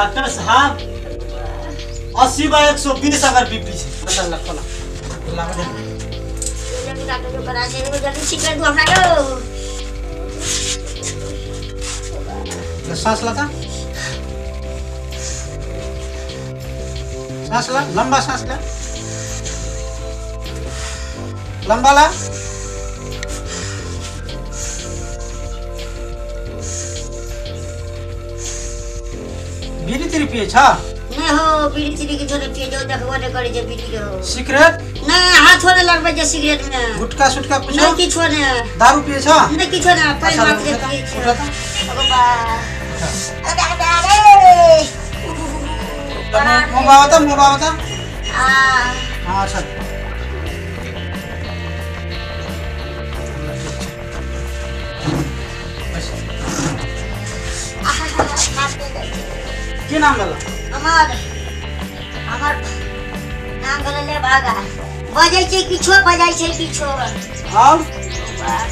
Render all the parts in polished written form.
Doctor साहब 80/120 अगर BP छै। अच्छा ल खोला ला दे। डॉक्टर जो करा छै जल्दी ठीक कर दू हमरा के। सांस लता, सांस ला, लंबा सांस ले, लंबा ला। बीड़ी तीड़ी पिए छा? नहीं हो, बीड़ी तीड़ी के छोड़े पिए जो देखबो नहीं करे जे बीड़ी के हो। सिगरेट? नहीं, हाथ होने लगबे जे सिगरेट में। गुटखा सुटका कुछ? नहीं किछो नहीं। दारू पिए छा? नहीं किछो नहीं, पानी मात्र पिए छा। अगो बा अरे अरे मुंह बता, मुंह बता। हां हां अच्छा। की नाम भेल? हमर हमर नाम भेल ले भागा। बजै छै किछो, बजै छै किछो। और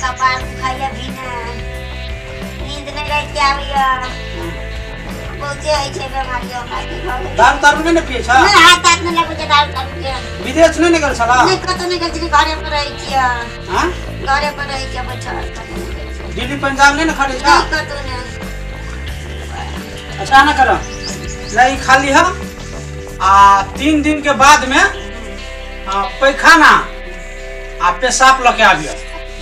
कपार दुखाइया भी ना, नींद नहीं राति के आबैया, बहुते होइ छै बेमारी हमरा। की भऽ गेल? दारू तारू नहि ने पियै छा? नहि, हाथ ताथ नहि लगबै छै दारू तारू के। विदेश नहि ने गेल छला? नहि, कतौ नहि गेल छली, घरे पर रहै छियै। हां, घरे पर रहै छियै बैठल, कतौ नहि गेल छियै। दिल्ली पंजाब नहि ने खटै छा? नहि, कतौ नहि। अच्छा ना कर नहीं खाली है आ 3 दिन के बाद में पैखाना आ पेशाब लके आबियो,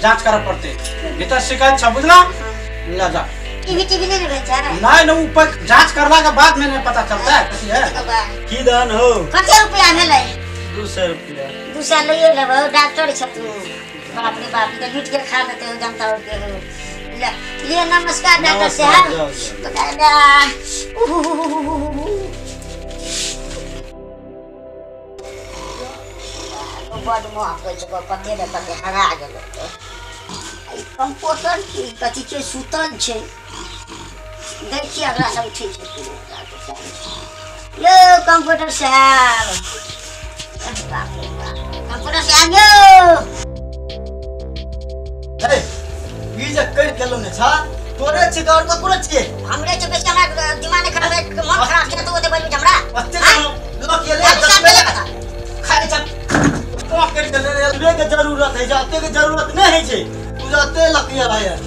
जांच करे पड़ते। भीतर शिकायत छ बुझला? ला जा। टीवी टीवी नहीं भेल छै? नहीं नहीं, ऊपर जांच करला के बाद में नहीं पता चलता है कथी है। की दान हो? कते रुपया भेलै? 200 रुपया। 200 लइए लेबै, डॉक्टर छ तू। बाप रे बाप, त लूट के खा लेते हो जनता के हो। ले नमस्कार डॉक्टर साहब। बड महकै छै, कते ने कते हरा गेलै। कंपाउंडर की कथी छै, सुतल छै। देखिए अगला सब ठीक छै। यो कंपाउंडर साहब, बाप रे बाप, कंपाउंडर साहब यो। अरे ई जे करि गेलो ने छा, तोरे छी और ककरो छियै? हमरे छै बेसी, हमरा दिमाग नहि खराब है, मन खराब छै तो ओते बजबै हमरा। ओते लोक ये ले खाइ छ तो करि गेलो ने, एतबे के जरूरत है, जाते के जरूरत नहि है छै। तू जाते लकिया भाई हैं।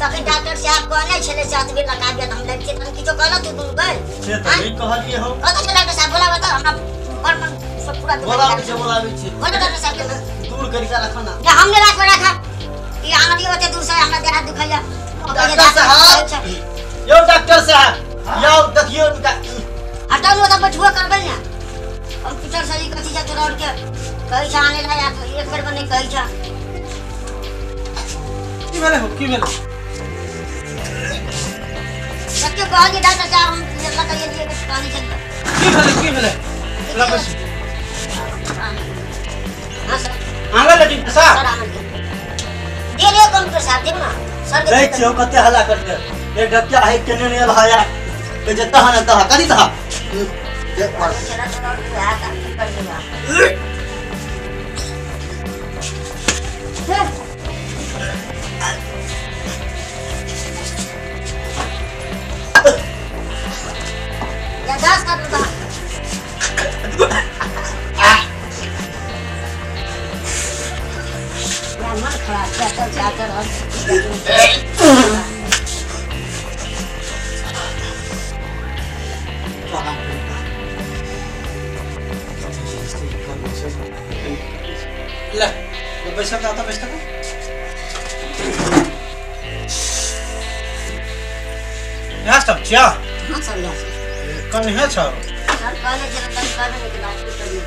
तखन डॉक्टर साहब कहने छलै से अतबे लगा दिया त हम लगिए, तखन किछो कहल तू दुनू गए से त नहीं कहलिए हम। कत छै डॉक्टर साहब? बोलाबे त हमरा बड़ मन सब पूरा बोलाबै छै, बोलाबै छै। बोलो डॉक्टर साहब के दूर करि के रखो ना। हम नहि राखबै, राखा ई आनलिए ओते दूर से, हमरा देह हाथ दुखाइया। डॉक्टर साहब यो, डॉक्टर साहब यो देखियो इनका। हटाउ त बैठबो करबै ने। कंप्यूटर से ई कथी छै तोरा और के कहै छै आने ला, एक बेर में नहीं कहै छै। की भेलै हो, की भेलै? कते कहलिए डॉक्टर साहब हम लगा लिए पानी चल। की भेलै, की भेलै? ल बस। हां सर आनला लटी साहब। सर आनल दे रे कंप्यूटर साहब, देख ना सर। देख छियो कते हल्ला करते। एक डकिया है केने ने हया के जे तह न तह करी तह देख पर चला तोरा और के हाथ कर देबा। या दस कर दो। या मन खराब छै, चल चाकर हम। ले बैसा आता, बैसा। यहाँ सब छिया? हां सब यहाँ छै। कन्हे छ? सर कहले जे तन कहबे नहीं कि डॉक्टर करिए,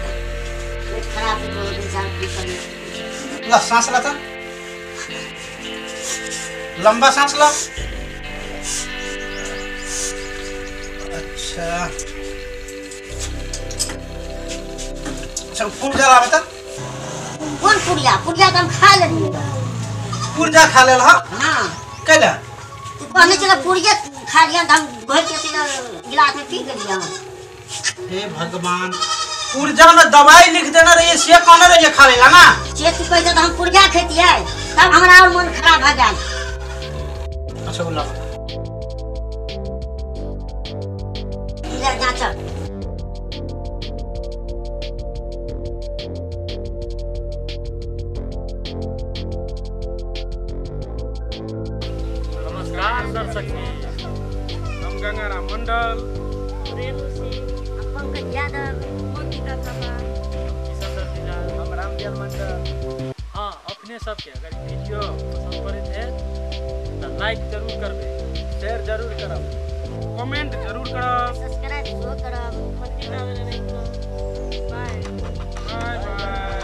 पेट खराब है बहुत इंसान की करिए। ला सांस ला, लंबा सांस ला। अच्छा अच्छा, पुर्जा ला बता। कौन पुर्जा? पुर्जा त हम खा लेलिए। पुर्जा खा लेल? हां हां। कैला? तू कहने छला पुर्जा खा लिया त हम घर के गिलास में पी गेलिए। हे भगवान, पुर्जा में दवाई लिख देना रही से कहने रही खा लेला ना। से तू कहै त हम पुर्जा खेतिए तब हमरा और मन खराब भ जाए। अच्छा बोला। नमस्कार दर्शक जी, हम गंगाराम मंडल, रेणु सिंह, पंकज यादव, मंगिता थापा, किशन दर्जीलाल, हम रामदयाल मंडल। हाँ, अपने सबके अगर वीडियो पसंद पड़े है तो लाइक जरूर करबे, शेयर जरूर करब, कमेंट जरूर करब, सब्सक्राइब जरूर करब। बाय बाय बाय।